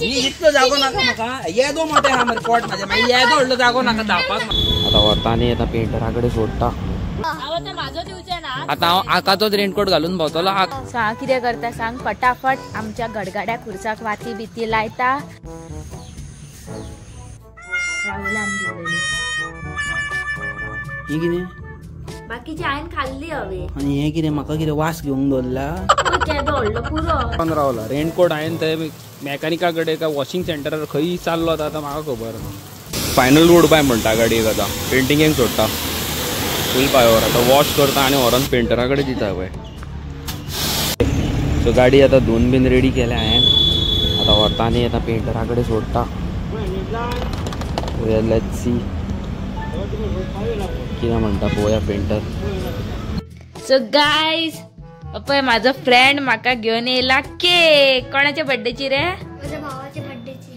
इतलो जागो नाका म्हाका, येदो मोठे आहा मरे पोट म्हाजें, मागीर येदो व्हडलो जागो नाका धांवपाक. आतां व्हरता आनी आतां पेंटरा कडेन सोडटा. आतां हांव आकाचोच रेनकोट घालून भोंवतलो. हांव कितें करता सांग, फटाफट आमच्या गडगड्या खुर्साक वाती बिती लायता. राहुलान दिलेली ही कितें बाकीची हांवें खाल्ली हवे. आनी हें कितें म्हाका कितें वास घेवंक दवरला. केदो व्हडलो पुरो रावला रेनकोट हांवें थंय मॅकानिका कडेन काय वॉशिंग सेंटरार खंय चाललो आतां म्हाका खबर ना. फायनल रोड बाय म्हणटा गाडयेक, आतां पेंटिंगेक सोडटा फूल पावर. आतां वॉश करता आनी व्हरोन पेंटरा कडेन दिता पळय. सो गाडी आतां धुवन बीन रेडी केल्या हांवें, आतां व्हरता आनी आतां पेंटरा कडेन सोडटा. Let's see कितें म्हणटा पळोवया पेंटर. सो गायज पळय म्हाजो फ्रेंड म्हाका घेवन येयला केक. कोणाच्या बड्डेची रे?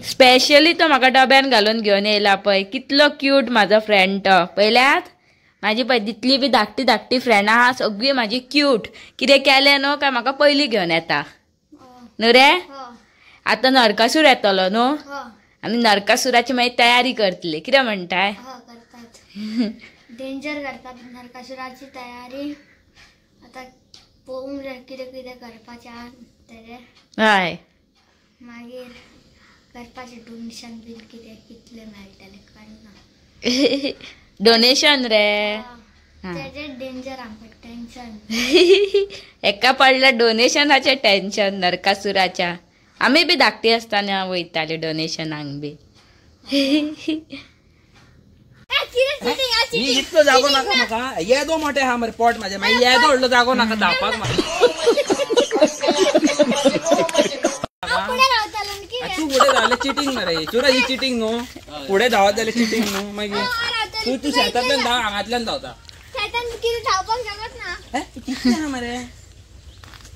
स्पेशली तो म्हाका डब्यान घालून घेवन येयला. पळय कितलो क्यूट म्हाजो फ्रेंड तो. पळयल्यात म्हाजी पळय जितली बी धाकटी धाकटी फ्रेंडां आहा सगळी म्हाजी क्यूट. कितें केलें न्हू काय म्हाका पयलीं घेवन येता न्हू रे. आतां नरकासूर येतलो न्हू, आमी नरकासुराची मागीर तयारी करतली. कितें म्हणटाय? डेंजर करतात नरकासुराची तयारी. आतां पळोवंक जाय कितें कितें करपाचें आहा तेजें. हय मागीर करपाचें डोनेशन बीन कितें कितलें मेळटलें कांय ना. डोनेशन रे तेजें डेंजर आमकां टेंशन. एका पडल्या डोनेशनाचें टेंशन नरकासुराच्या. आमी बी धाकटी आसतना वयताली डोनेशनाक बी. इतलो जागो नाका म्हाका, येदो मोठे आहा मरे पोट म्हाजें, मागीर येदो व्हडलो जागो नाका धांवपाक. तूं फुडें धांवलें चिटींग मरे चुरा, ही चिटींग न्हू. फुडें धांवत जाल्यार चिटींग न्हू. मागीर तूं तूं शेतांतल्यान धांव, हांगांतल्यान धांवता. कितलें आहा मरे.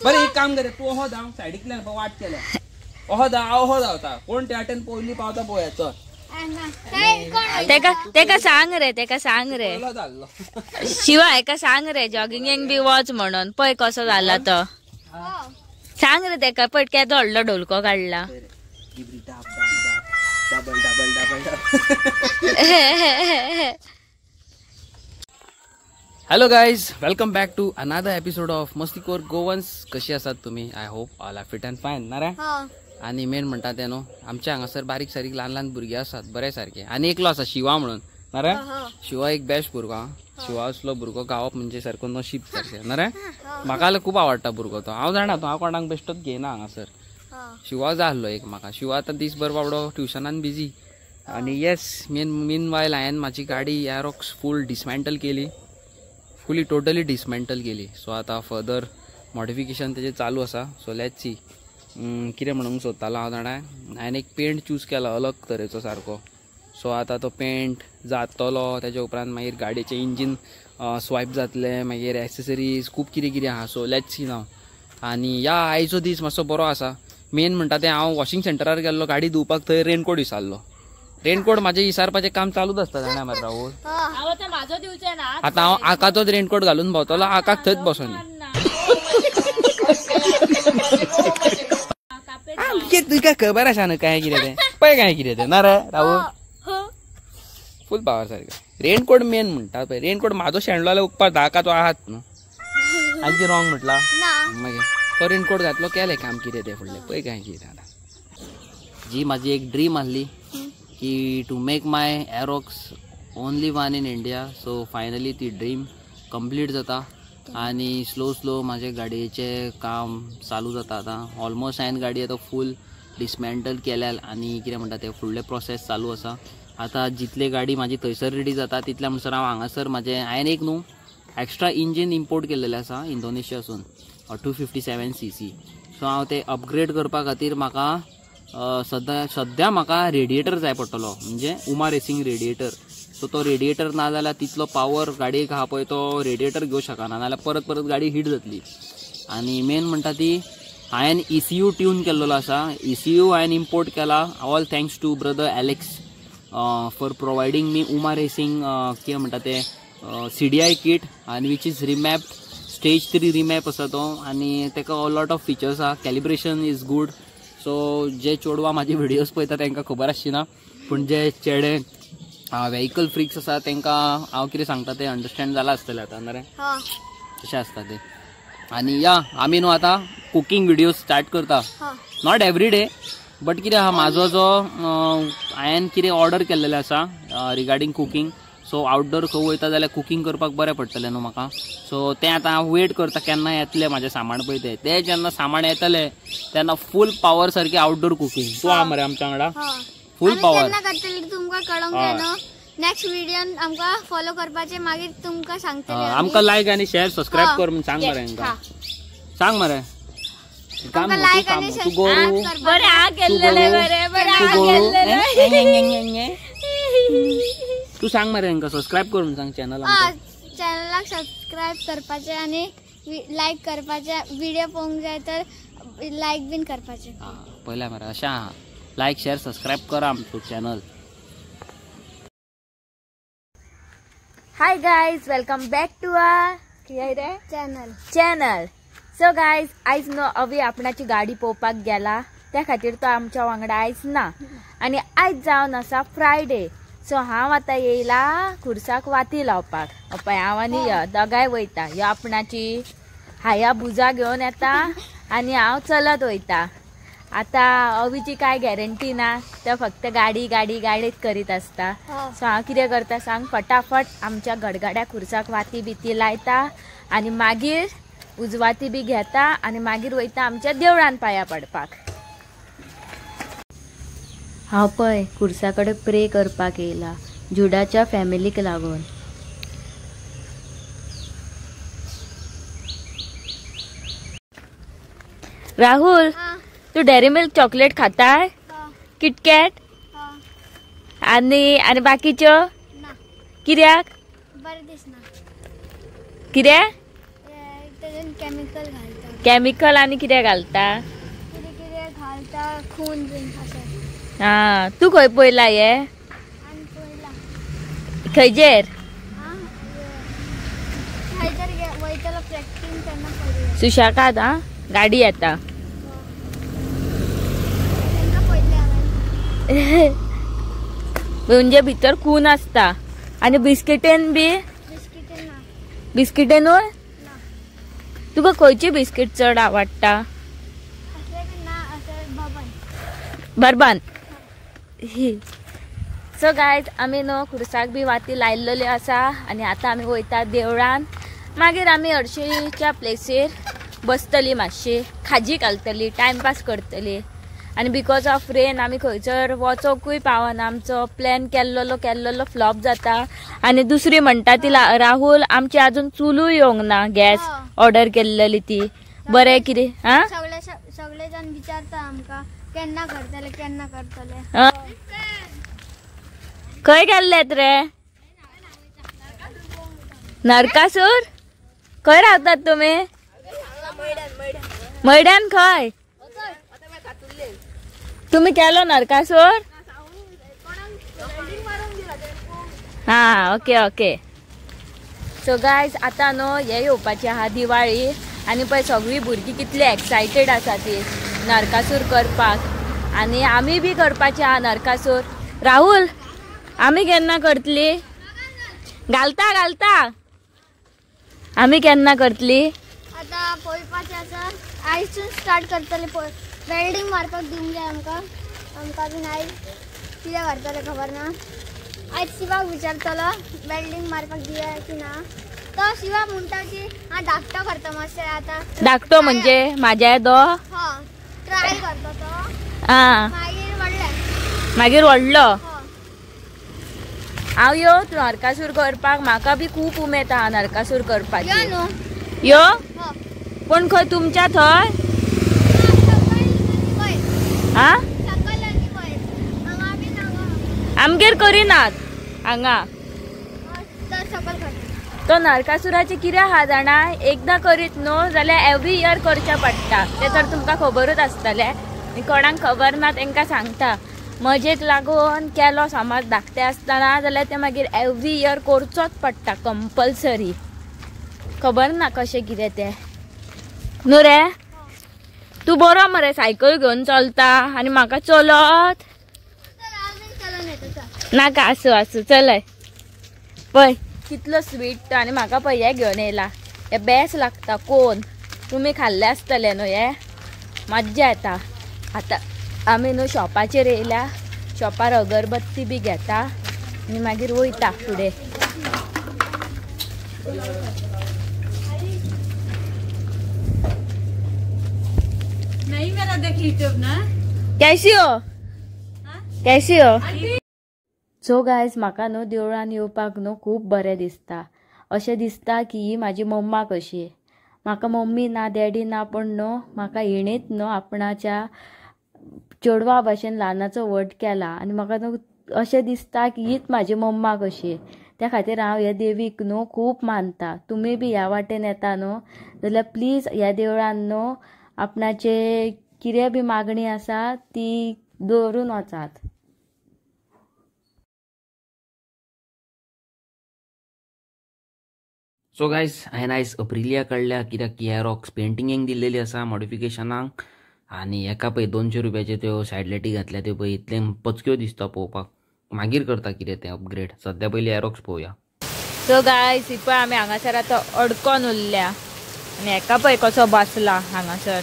बरें एक काम कर, तूं अहो धांव सायडींतल्यान वाट केल्या, अहो धांव अहो धांवता. कोण त्या वाटेन पयलीं पावता पळोवया. चल तेका तेका सांग रे, तेका सांग रे शिवा, हेका सांग रे जॉगिंगेक बी वच म्हणून. पळय कसो जाला तो, सांग रे तेका. पळय केदो व्हडलो ढोलको काडला. Hello guys, welcome back to another episode of Mastikor Goans. कशी आसात तुम्ही? I hope all are fit and fine ना रे. आनी मेन म्हणटा तें न्हू, आमच्या हांगासर बारीक सारीक ल्हान ल्हान भुरगे आसात बरे सारके. आनी एकलो आसा शिवा म्हणून ना रे. शिवा एक बेस्ट भुरगो आं. शिवा असलो भुरगो गावप म्हणजे सारको नशीब सारकें ना रे. म्हाका जाल्यार खूब आवडटा भुरगो तो. हांव जाणा तो, हांव कोणाक बेश्टोच घेयना हांगासर. शिवा जाय आसलो एक म्हाका. शिवा आतां दीसभर बाबडो ट्युशनान बिजी. आनी येस मेन वायल हांवें म्हाजी गाडी एरोक्स फूल डिसमेंटल केली, फुली टोटली डिसमेंटल केली. सो आतां फर्दर मॉडिफिकेशन तेजें चालू आसा. सो let's see कितें म्हणूंक सोदतालो हांव जाणा. हांवें एक पेंट चूज केला अलग तरेचो सारको. सो आतां तो पेंट जातलो, तेज्या उपरांत मागीर गाडयेचें इंजीन स्वायप जातलें, मागीर एक्सेसरीज खूब कितें कितें आहा. सो let's see नाव. आनी ह्या आयचो दीस मातसो बरो आसा. मेन म्हणटा तें, हांव वॉशिंग सेंटरार गेल्लो गाडी धुवपाक, थंय रेनकोट विसरलो. रेनकोट म्हाजें विसरपाचें काम चालूच आसता जाणा मरे राहुल. आतां हांव आकाचोच रेनकोट घालून भोंवतलो, आकाक थंयच बसोन. तुका खबर आसा न्हू काय कितें तें, पळय काय कितें तें ना रे राहुल. फूल पावर सारकें. रेनकोट मेन म्हणटा पळय, रेनकोट म्हाजो शेणलो जाल्यार उपकार धाका तो आहात न्हू. आनी कितें रॉंग म्हटलां मागीर तो रेनकोट घातलो, केलें काम कितें तें फुडलें पळय काय कितें. आतां जी म्हाजी एक ड्रीम आसली की to make my Aerox only one in India. So finally ती ड्रीम कंप्लीट जाता आनी स्लो स्लो म्हाजे गाडयेचें काम चालू जाता. आतां ऑलमोस्ट हांवें गाडी आतां फूल डिसमेंटल केल्या आनी कितें म्हणटा तें फुडलें प्रोसेस चालू आसा. आतां जितले गाडी म्हाजी थंयसर रेडी जाता तितल्या म्हणसर हांव हांगासर म्हाजें हांवें एक न्हू एक्स्ट्रा इंजीन इम्पोर्ट केल्लेलें आसा इंडोनेशियासून 257 cc. सो हांव तें अपग्रेड करपा खातीर म्हाका सद्या म्हाका रेडिएटर जाय पडटलो, म्हणजे उमा रेसिंग रेडिएटर. सो तो रेडिएटर ना जाल्यार तितलो पावर गाडयेक आहा पळय तो रेडिएटर घेवंक शकना, नाजाल्यार परत परत गाडी हीट जातली. आनी मेन म्हणटा ती हांवें ECU tune केल्लो आसा. ECU हांवें इम्पोर्ट केला, all thanks to brother Alex for providing me Uma racing कितें म्हणटा तें CDI kit, आनी which is remapped stage 3 remap आसा तो, आनी ताका लॉट ऑफ फिचर्स आहा. Calibration is good. सो जे चेडवां म्हाजी व्हिडियोज पळयता तांकां खबर आसची ना, पूण जे चेडे व्हेकल फ्रिक्स आसा तांकां हांव कितें सांगता तें अंडरस्टँड जालां आसतलें आतां न्हू रे, तशें आसता तें. आनी या आमी न्हू आतां कुकींग व्हिडियोज स्टार्ट करता, not every day but कितें आहा म्हाजो जो हांवें कितें ऑर्डर केल्लेलें आसा रिगार्डींग कुकींग. सो आउटडोर खंय वयता जाल्यार कुकींग करपाक बरें पडटलें न्हू म्हाका. सो तें आतां हांव वेट करता केन्ना येतलें म्हाजें सामान पळय तें. तें जेन्ना सामान येतलें तेन्ना फूल पावर सारकें आउटडोर कुकींग. तूं आहा मरे आमच्या वांगडा फूल पावर केन्ना करतली तुमकां कळोंक जाय न्हू. नेक्स्ट व्हिडियोन आमकां फॉलो करपाचें, मागीर तुमकां सांगतले. आमकां लायक आनी शेअर सबस्क्रायब कर म्हूण सांग मरे हांकां, सांग मरे. तूं गोरू तूं सांग मरे हांकां सबस्क्रायब कर म्हूण सांग चॅनल. चॅनलाक सबस्क्रायब करपाचें आनी लायक करपाचें, व्हिडियो पळोवंक जाय तर लायक बीन करपाचें. पयल्या मरे अशें आहा, लायक शेअर सबस्क्रायब करा आमचो channel. Hi guys, welcome back to our channel. So guys, आयज न्हू अवी आपणाची गाडी पळोवपाक गेला, त्या खातीर तो आमच्या वांगडा आयज ना. आनी आयज जावन आसा फ्रायडे. सो हांव आतां येयला खुर्साक वाती लावपाक. पळय हांव आनी यो दोगांय वयता. यो आपणाची हाया बुजा घेवन येता आनी हांव चलत वयता. आतां अवीची काय गॅरंटी ना, तो फक्त गाडी गाडी गाडीत करीत आसता. सो हांव कितें करता सांग, फटाफट आमच्या गडगड्या खुर्साक वाती बिती लायता आनी मागीर उजवाती बी घेता आनी मागीर वयता आमच्या देवळान पांया पडपाक. हांव पळय खुर्सा कडेन प्रे करपाक येयला जुडाच्या फॅमिलीक लागून. राहुल, तू डेअरी मिल्क चॉकलेट खाताय, किटकॅट आनी आनी बाकीच्यो कित्याक? बरें दिसना. कित्याक? केमिकल घालता. केमिकल आनी कितें घालता? कितें कितें घालता, खून बीन अशें. हा, तूं खंय पळयला हे? खंयचेर? सुशाकात. हा, गाडी येता. म्हणजे भितर खून आसता. आनी बिस्किटेन बी? बिस्किटेनूय? तुका खंयची बिस्कीट चड आवडटा? बर्बान. सो गायज, आमी न्हू खुर्साक बी वाती लायल्ल्यो आसा आनी आतां आमी वयता देवळान. मागीर आमी हरशीच्या प्लेसीर बसतली, मातशी खाजी घालतली, टायमपास करतली. आनी because of rain आमी खंयसर वचोंकूय पावना, आमचो प्लॅन केल्लोलो केल्लोलो फ्लॉप जाता. आनी दुसरी म्हणटा ती राहुल, आमची अजून चुलूय येवंक ना, गॅस ऑर्डर केल्लेली ती. बरें कितें हा, सगळे जाण विचारता आमकां केन्ना करतले केन्ना करतले. खंय गेल्लेत रे? नरकासूर खंय रावतात तुमी? मैड्यान. खंय तुमी केलो नरकासूर? हा, ओके ओके. सो गायज, आतां न्हू हे येवपाची आहा दिवाळी आनी पळय सगळीं भुरगीं कितली एक्सायटेड आसा ती नरकासूर करपाक. आनी आमी बी करपाची आहा नरकासूर. राहुल, आमी केन्ना करतली? घालता घालता. आमी केन्ना करतली? आतां पळोवपाचें आसा, आयजसून स्टार्ट करतले. वेल्डींग मारपाक दिवंक जाय आमकां. आमकां बीन आयज कितें करतले खबर ना. आयज शिवाक विचारतलो वेल्डींग मारपाक दिया की ना. तो शिवा म्हणटा की हांव धाकटो करता मातशें. आतां धाकटो म्हणजे म्हाज्या येदो? ट्राय करता तो. मागीर व्हडलें, मागीर व्हडलो. हांव यो नरकासूर करपाक, म्हाका बी खूब उमेद आहा नरकासूर करपाची. यो पूण खंय तुमच्या थंय? हा, आमगेर करिनात हांगा. तो नरकासुराचे कितें आहा जाणा, एकदां करीत न्हू जाल्यार एवरी इयर करचें पडटा. तें तर तुमकां खबरूच आसतलें, कोणाक खबर ना तांकां सांगता. मजेक लागून केलो समज धाकटे आसतना जाल्यार ते मागीर एवरी इयर करचोच पडटा कंपल्सरी. खबर ना कशें कितें तें न्हू रे. तूं बरो मरे सायकल घेवन चलता आनी म्हाका चलत नाका. आसूं आसूं चलय. पळय कितलो स्वीट तो. आनी म्हाका पळय हे घेवन येयला, हे बेस्ट लागता. कोण तुमी खाल्ले आसतले न्हू, हे मज्जा येता. आतां आमी न्हू शॉपाचेर येयल्या, शॉपार अगरबत्ती बी घेता आनी मागीर वयता फुडें. नहीं मेरा देख यूट्यूब ना. कैसी हो कैसी हो? सो गायज म्हाका न्हू देवळान येवपाक न्हू खूब बरें दिसता. अशें दिसता की ही म्हाजी मम्मा कशी. म्हाका मम्मी ना डॅडी ना, पूण न्हू म्हाका हिणेच न्हू आपणाच्या चेडवा भशेन ल्हानाचो व्हड केला आनी म्हाका न्हू अशें दिसता की हीच म्हाजी मम्मा कशी. त्या खातीर हांव ह्या देवीक न्हू खूब मानता. तुमी बी ह्या वाटेन येता न्हू जाल्यार प्लीज ह्या देवळान न्हू आपणाचे कितें बी मागणी आसा ती दवरून वचात. सो गायज हांवें आयज अप्रिलिया काडल्या कित्याक की एरोक्स पेंटिंगेक दिल्लेली आसा मॉडिफिकेशनाक. आनी एका पळय 200 रुपयाच्यो त्यो सायड लायटी घातल्या त्यो पळय इतले पचक्यो दिसता पळोवपाक. मागीर करता कितें तें अपग्रेड, सद्या पयलीं एरोक्स पळोवया. सो गायज ही पळय आमी हांगासर आतां अडकोन उरल्या आनी हेका पळय कसो बसला हांगासर.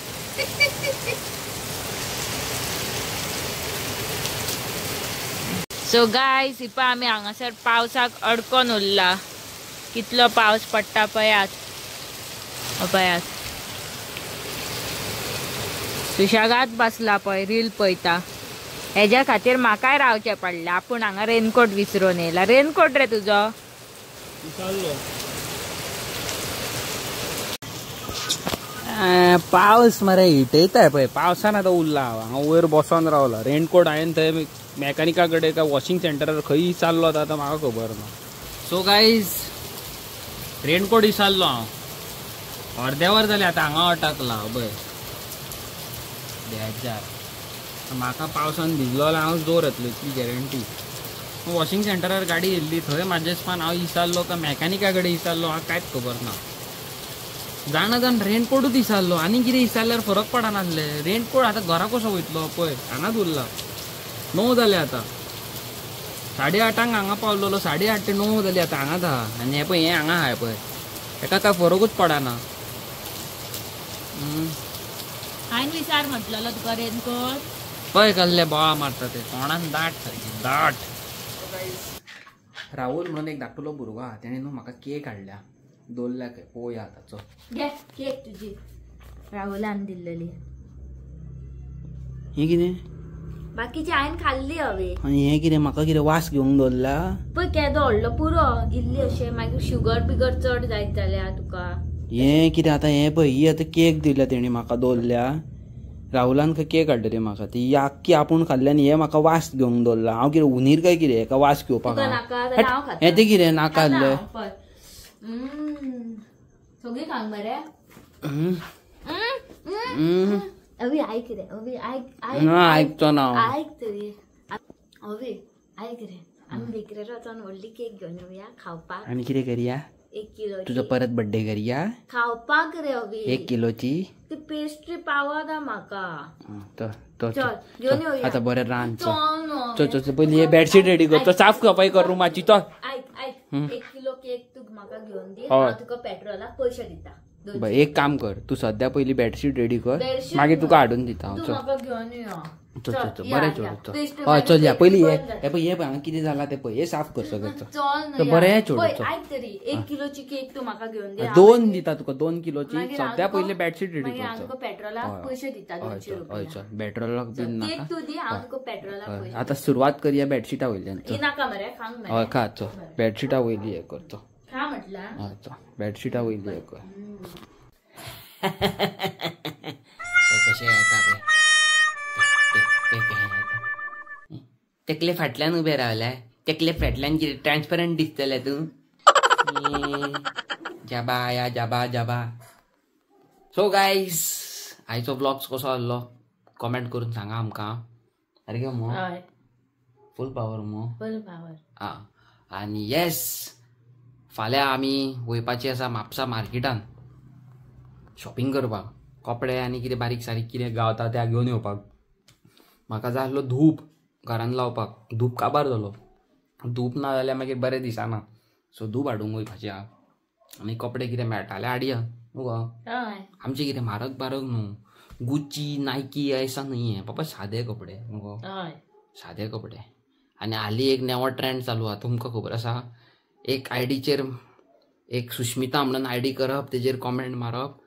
सो गायज ही पळय आमी हांगासर पावसाक अडकोन उरला. कितलो पावस पडटा पळयात पळयात. सुशेगाद बसला पळय रील पळयता. हेज्या खातीर म्हाकाय रावचें पडलें. आपूण हांगा रेनकोट विसरून येयला. रेनकोट रे तुजो. पावस मरे हिटयता पळय. पावसान आतां उरला हांव हांगा वयर बसोन रावला. रेनकोट हांवें थंय मॅकानिका कडेन काय वॉशिंग सेंटरार खंय विचारलो आतां म्हाका खबर ना. सो गायज रेनकोट विसरलो हांव. अर्द्या वर जालें आतां हांगा अटकला पळय बेजार. म्हाका पावसान भिजलो जाल्यार हांव जोर येतलो इतली गॅरंटी. वॉशिंग सेंटरार गाडी येयल्ली थंय म्हाजेसपान हांव विसरलो काय मॅकानिका कडेन विसरलो हांव कांयच खबर ना. जाणा जाण रेनकोटूच विसरलो. आनी कितें विसरल्यार फरक पडनासलें. रेनकोट आतां घरा कसो वयतलो पळय हांगाच उरला. 9 जाले आतां, 8:30 हांगा पावलेलो. 8:30 ते 9 जाली आतां हांगाच आहा. आनी हें पळय हें हांगा आहा पळय, हेका काय फरकूच पडना. हांवें विचार म्हटलेलो तुका रेनकोट. पळय कसले बोळा मारता ते तोंडान दाट सारकी दाट. राहुल म्हणून एक धाकटुलो भुरगो आहा, तेणें न्हू म्हाका केक हाडल्या दवरल्या खंय पळोवया आतां. चल घे केक तुजी राहुलान दिल्लेली. हें कितें बाकीची हांवें खाल्ली हवे. आनी हें कितें म्हाका कितें वास घेवंक दवरला पळय. केदो व्हडलो पुरो इल्ली अशें मागीर शुगर बिगर चड जायत जाल्यार तुका. हें कितें आतां हें पळय ही आतां केक दिल्या तेणी म्हाका दवरल्या. राहुलान खंय केक हाडलेली म्हाका ती आख्खी आपूण खाल्ली आनी हें म्हाका वास घेवंक दवरला. हांव कितें हुनीर काय कितें हेका वास घेवपाक? हें तें कितें नाका आहलें. सगळीं खांक मरे. अवी आयक रे, अवी आयक ना आयकचो ना. आयक तरी अवी आयक रे. आमी बेकरेर वचोन व्हडली केक घेवन येवया खावपाक. आमी कितें करया? 1 किलो तुजो परत बड्डे करया खावपाक रे अवी. 1 किलोची ती पेस्ट्री पावना म्हाका. चल आतां बरें रांद. चल चल पयलीं हे बेडशीट रेडी कर, साफ सफाई कर रुमाची. चल आयक आयक, 1 किलो केक तूं म्हाका घेवन दी, हांव तुका पेट्रोलाक पयशे दिता. एक काम कर, तूं सद्या पयलीं बेडशीट रेडी कर, मागीर तुका हाडून दिता हांव. चल चल चल बरें चल चल. हय चल या पयलीं हे पळय हे पळय हांगा कितें जालां तें पळय, हे साफ कर सगळें. चल बरें चोड. आयक तरी 1 किलोची केक तूं म्हाका घेवन दी. 2 दिता तुका, 2 किलोची. सद्या पयलीं बेडशीट रेडी कर, पेट्रोलाक पयशे दिता. हय चल पेट्रोलाक बी नाका, तूं दी, हांव तुका पेट्रोलाक पयशे. आतां सुरवात करया बेडशिटा वयल्यान. नाका मरे खांक. हय खा चल बेडशिटा वयली हें कर. चल खा म्हटलां. हय चल बेडशिटा वयली हें कर. कशें येता पळय तेकले फाटल्यान उबे रावल्या. तेकले फाटल्यान कितें ट्रान्सपरंट दिसतलें तूं. जाबा या जाबा जाबा. सो गायज आयचो ब्लॉग्स कसो आहलो कॉमेंट करून सांगा आमकां. सारकें मो फूल पावर मो फूल पावर. आं आनी येस फाल्यां आमी वयपाची आसा म्हापसा मार्केटान शॉपिंग करपाक. कपडे आनी कितें बारीक सारीक कितें गावता त्या घेवन येवपाक. म्हाका जाय आसलो धूप घरान लावपाक, धूप काबार जालो, धूप ना जाल्यार मागीर बरें दिसना. सो धूप हाडूंक वयपाचें आहा आनी कपडे कितें मेळटाले हाडया न्हू गो. आमचें कितें म्हारग बारग न्हू, गुची नायकी ऐसा नहीं है बाबा, सादे कपडे न्हू गो, सादे कपडे. आनी हालीं एक नवो ट्रेंड चालू आहा तुमकां खबर आसा, एक आयडीचेर एक सुस्मिता म्हणून आयडी करप, तेजेर कॉमेंट मारप,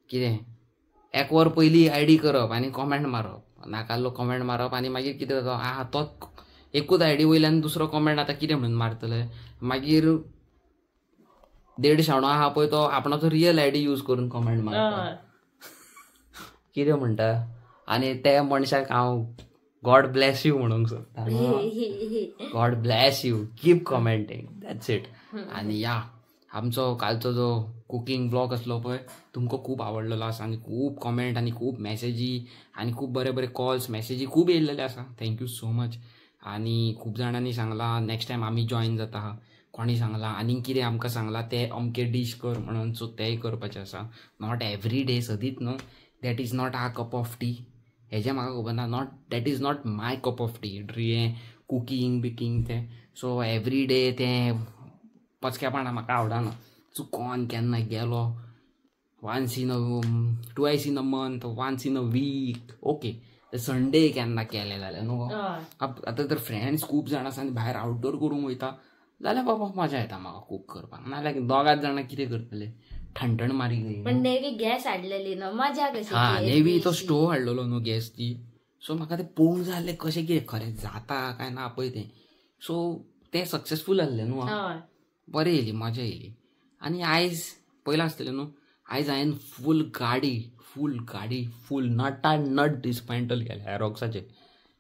कितें एक वर पयलीं आयडी करप आनी कॉमेंट मारप, नाकाल्लो कॉमेंट मारप आनी मागीर कितें जाता आहा तोच एकूच आयडी वयल्यान दुसरो कॉमेंट आतां कितें म्हणून मारतले. मागीर देड शाणो आहा पळय तो आपणाचो रियल आयडी यूज करून कॉमेंट मारता, कितें म्हणटा. आनी त्या मनशाक हांव गॉड ब्लॅस you म्हणूंक सोदता, God bless you, keep commenting, that's it. आनी या आमचो कालचो जो कुकींग ब्लॉग आसलो पळय तुमकां खूब आवडलेलो आसा आनी खूब कॉमेंट आनी खूब मॅसेजी आनी खूब बरे बरे कॉल्स मॅसेजी खूब येयल्लेले आसा. Thank you so much. आनी खूब जाणांनी सांगलां नेक्स्ट टायम आमी जॉयन जाता, कोणी सांगलां आनीक कितें आमकां सांगलां तें अमकें डीश कर म्हणून, सो तेंय करपाचें आसा. Not every day सदींच न्हू, that is not our cup of tea, हेजें म्हाका खबर ना, not that is not my cup of tea, हें कुकींग बिकींग तें. सो एवरी डे तें पचक्यापणां म्हाका आवडना. चुकोन केन्ना गेलो once in a twice in a month, once in a week, okay. Sunday केन्ना केलें जाल्यार न्हू. आतां तर फ्रेंड्स खूब जाण आसा आनी भायर आवटडोर करूंक वयता जाल्यार बाबा मजा येता म्हाका कूक करपाक, नाल्यार दोगांच जाणां कितें करतले, ठणठण मारी गई. पण नेवी गॅस हाडलेली न्हू, मजा कशी. हा नेवी तो स्टोव हाडलेलो न्हू गॅस ती, सो म्हाका तें पळोवंक जाय आसलें कशें कितें खरें जाता काय ना पळय तें. सो तें सक्सेसफूल आसलें न्हू, बरें येयली मजा येयली. आनी आयज पयलां आसतलें न्हू, आयज हांवें फूल गाडी फूल नट नट डिसपेंटल केल्या एरोक्साचेर.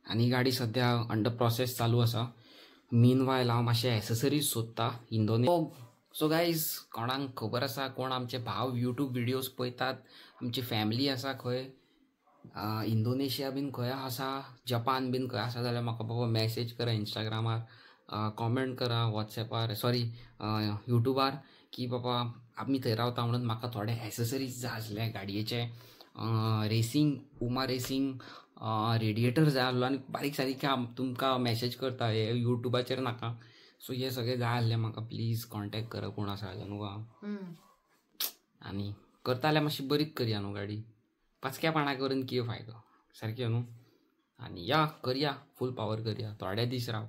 आनी गाडी सद्या अंडर प्रोसेस चालू आसा. मीन वायल हांव मातशें एसेसरीज सोदता इंदोने. सो गायज कोणाक खबर आसा, कोण आमचे भाव यूट्यूब विडियोज पळयतात, आमची फॅमिली आसा खंय इंडोनेशिया बीन खंय आसा, जपान बीन खंय आसा जाल्यार म्हाका बाबा मॅसेज करा इंस्टाग्रामार, कॉमेंट करा वॉट्सॅपार, सॉरी यूट्यूबार की बाबा आमी थंय रावता म्हणून म्हाका थोडे एसेसरीज जाय आसले गाडयेचे, रेसींग उमा रेसींग रेडिएटर जाय आसलो आनी बारीक सारीक तुमकां मॅसेज करता हे यूट्यूबाचेर नाका. सो हे सगळें जाय आसलें म्हाका, प्लीज कॉन्टेक्ट करा कोण आसा जाल्यार न्हू. आनी करता जाल्यार मातशी बरीच करया न्हू गाडी, पाचक्यापणां करून कितें फायदो, सारकें न्हू. आनी या करया फूल पावर करया, थोडे दीस राव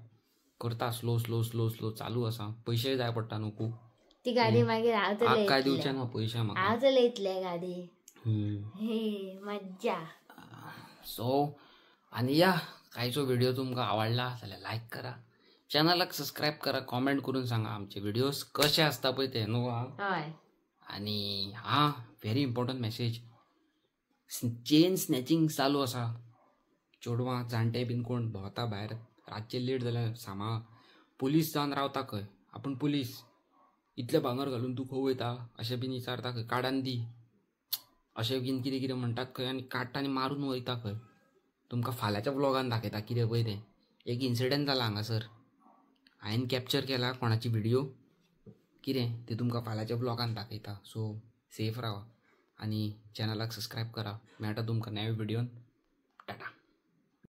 करता, स्लो स्लो स्लो स्लो चालू आसा, पयशे जाय पडटा न्हू खूब. ती गाडी मागीर हांव चलयतलें, काय दिवचे ना पयशे म्हाका, हांव चलयतलें गाडी, हे मज्जा. सो आनी या कायचो व्हिडिओ तुमकां आवडला जाल्यार लायक करा, चॅनलाक सबस्क्रायब करा, कॉमेंट करून सांगा आमचे व्हिडिओज कशे आसता पळय ते न्हू. आनी हा very important message, chain snatching चालू आसा, चेडवां जाणटे बीन कोण भोंवता भायर रातचे लेट जाल्यार सांबाळ, पुलीस जावन रावता खंय, आपूण पुलीस इतले भांगर घालून तूं खंय वयता अशें बीन विचारता खंय, काडान दी अशें बीन कितें कितें म्हणटात खंय, आनी काडटा आनी मारून वयता खंय. तुमकां फाल्यांच्या व्लॉगान दाखयता कितें पळय तें. एक इन्सिडंट जाला हांगासर, हांवें कॅप्चर केला कोणाची व्हिडिओ कितें तें तुमकां फाल्यांच्या व्लॉगान दाखयता. सो सेफ रावा आनी चॅनलाक सबस्क्रायब करा. मेळटा तुमकां नव्या व्हिडियोन. टाटा.